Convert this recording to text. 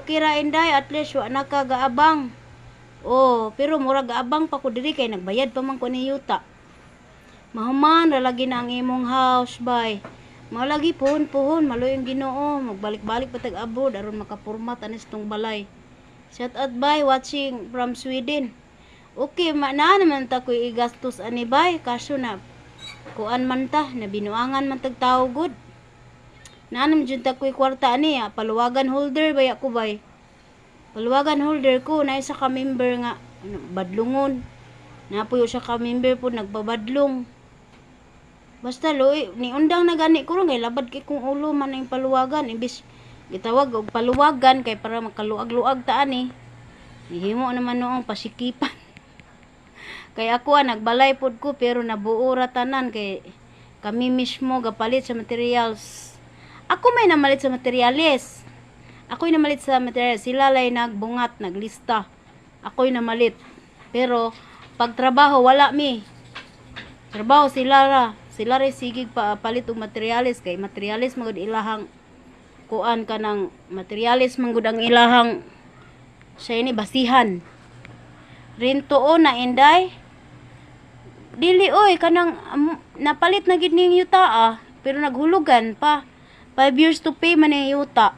Okay ra, Inday, at least wa na ka gaabang. Oh, pero murag gaabang pa ko diri kay nagbayad pa man ko ni yuta. Mahuman ra lagi na ang imong house, bay. Mao lagi, puhon puhon, maluyong Ginoo, magbalik-balik pa tag abroad aron makapurma tanis tong balay. Shout out, bay, watching from Sweden. Okay, ma naa naman ta ko'y igastos ani, bay, kaso na kuan man ta, nabinuangan man tag tawo gud. Naa naman jud ta ko'y kwarta ani, ah, paluwagan holder bay ako, bay. Paluwagan holder ko, na isa ka member nga ano, badlungon. Napuyo siya ka member po nagpabadlong. Basta luoy, ni undang na gani ko ron kay labad kay kong ulo man ang paluwagan, imbis gitawag og paluwagan kay para makaluag-luag ta ani. Nihimo naman noong pasikipan. Kay ako ah, nagbalay pod ko pero nabuo ra tanan kay kami mismo gapalit sa materials. Ako may namalit sa materials. Ako'y namalit sa materials. Sila lay nagbungat, naglista. Ako'y namalit. Pero pagtrabaho wala mi. Trabaho sila ra. Sila ray sigig pa palit og materials kay materials magud ilahang kuan, kanang materials man gud ang ilahang siya ini basihan. Rintuo na, Inday. Dili oy, kanang napalit na gid ning yuta ah, pero naghulugan pa. 5 years to pay man ang yuta.